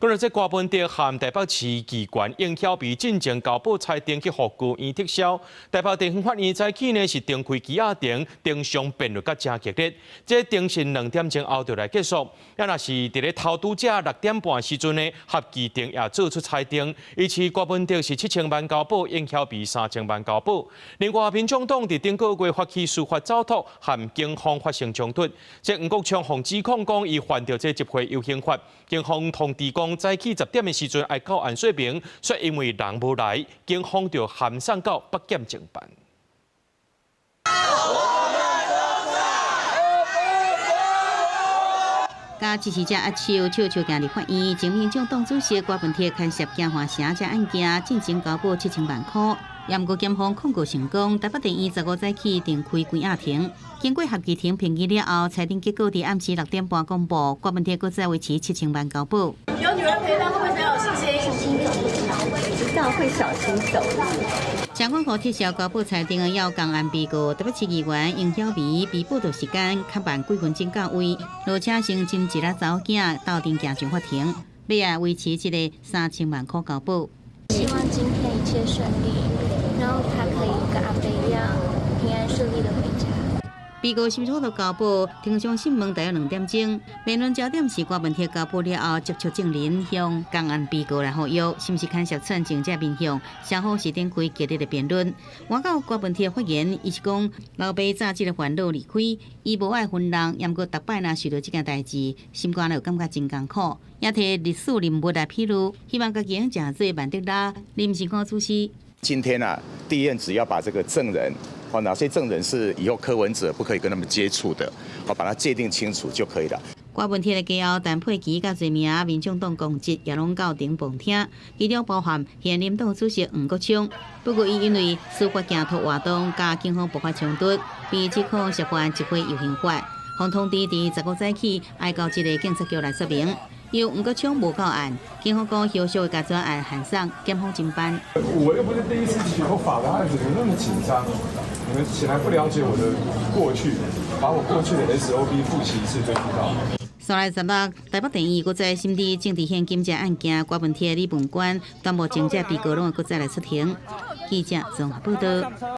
講到這柯文哲和台北市議員應曉薇進前交保裁定去予高院撤銷。台北地方法院早起呢是重開羈押庭，庭上辯論甲誠激烈。這庭審2點鐘後就來結束。啊，若是佇咧頭拄才6點半時陣呢，合議庭也做出裁定，維持柯文哲是7000萬交保，應曉薇3000萬交保。另外，民眾黨佇頂個月發起司法走脫，和警方發生衝突。這黃國昌予指控講，伊犯著這集會遊行法，警方通知講早起10點的時陣愛到案說明，卻因為人無來，警方就函送到北檢偵辦。我們都在。佮支持者握手，笑笑行入法院，前民眾黨主席柯文哲牽涉京華城這案件，進前交保7000萬塊。毋過檢方控告成功，台北地院15早起重開關押庭，經過合議庭評議了後，裁定結果佇暗時6點半公布，柯文哲閣再維持七千萬交保。有女兒陪伴，會不會才有信心？小心走路，知道會小心走路。陳冠豪撤銷交保裁定的要共案被告，台北市議員應曉薇被報到時間較慢幾分鐘到位，落車先斟一粒查某囝鬥陣行上法庭，欲來維持這个3000萬塊交保。希望今天一切順利，然後他可以跟阿伯一樣平安順利的回家。被告是毋是予交保？庭上審問大約2點鐘，辯論焦點是柯文哲交保了後接觸證人向共案被告來呼籲，是毋是牽涉串證這面向，雙方是展開激烈的辯論。外口柯文哲發言，伊是講老爸早這个煩惱離開，伊無愛分人，毋過逐擺若想著這件代誌，心肝內感覺真艱苦。也提歷史人物來披露，希望家己會誠做曼德拉臨時講主席。今天啊，地院只要把這個證人，哦，哪些證人是以後柯文哲不可以跟他們接觸的，好，把它界定清楚就可以了。柯文哲的家後，陳佩琪佮濟名民眾黨公職也攏到庭旁聽，其中包含現任黨主席黃國昌。不過，伊因為司法行脫活動，佮警方爆發衝突，被指控涉犯集會遊行法，予通知佇15早起愛到這个警察局來說明。由黃國昌無到案，警方講後續會共專案函送檢方偵辦。我又不是第一次提過法的案子，你們那麼緊張？你們顯然不了解我的過去，把我過去的 SOP 複習一次就知道。三月16，台北地院閣再審理政治獻金這案件，柯文哲、李文官、全部情節被告攏會閣再來出庭。記者綜合報道。